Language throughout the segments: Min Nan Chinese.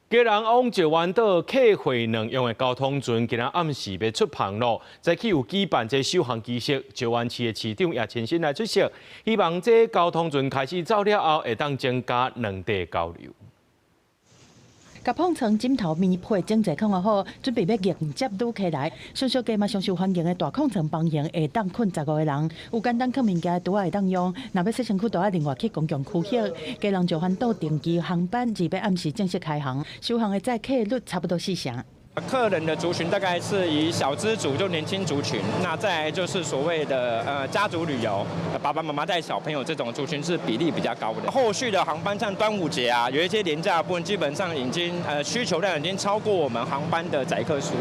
基隆往石灣島客貨兩用的交通船，今仔暗時欲出航囉。早起有舉辦這首航儀式，石灣市的市長也親身來出席，希望這交通船開始走了後，會當增加兩地交流。共膨床、枕頭、棉被整齊囥好，準備欲迎接旅客來。上小價嘛上受歡迎的大空床房型會當睏15個人，有簡單囥物件的櫥仔會當用。若欲洗身軀，都愛另外去公共區域。基隆石灣島定期航班28暗時正式開航，首航的載客率差不多四成。客人的族群大概是以小資族，就年輕族群，那再來就是所謂的家族旅遊，爸爸媽媽帶小朋友這種族群是比例比較高的。後續的航班像端午節啊，有一些連假部分，基本上已經需求量已經超過我們航班的載客數。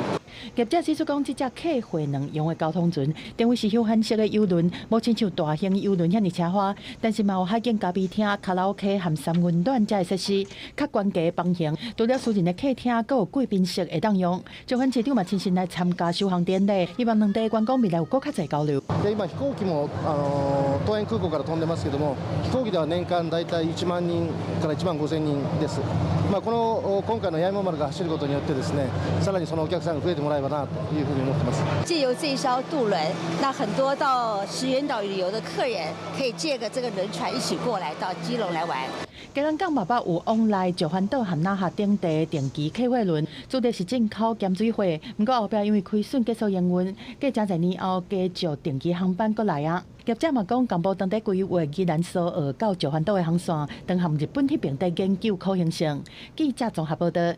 業者指出講，這隻客貨兩用的交通船，定位是休閒式的郵輪，無親像大型郵輪遐爾奢華，但是嘛有海景咖啡廳、卡拉 OK 和三溫暖這的設施，較懸格房型，除了私人的客廳，閣有貴賓室會當用。石灣市長嘛親身來參加首航典禮，希望兩地觀光未來有閣較濟交流。今飛行機も桃園空港から飛んでますけども、飛行機では年間大体1萬人から1萬5千人です。まあこの今回の八重丸が走ることによってですね、さらにそのお客さんが増えてもらえばなというふうに思ってます。借由這一艘渡輪，那很多到石垣島旅遊的客人可以借個這個輪船一起過來到基隆來玩。基隆港嘛捌有往來石灣島和那珂等地定期客貨輪，主力是進口鹹水貨。毋過後壁因為虧損結束營運，過誠濟年後加少定期航班閣來啊。業者嘛講，江部當地規劃宜蘭蘇澳到石灣島的航線，當和日本彼邊佇研究可行性。記者綜合報導。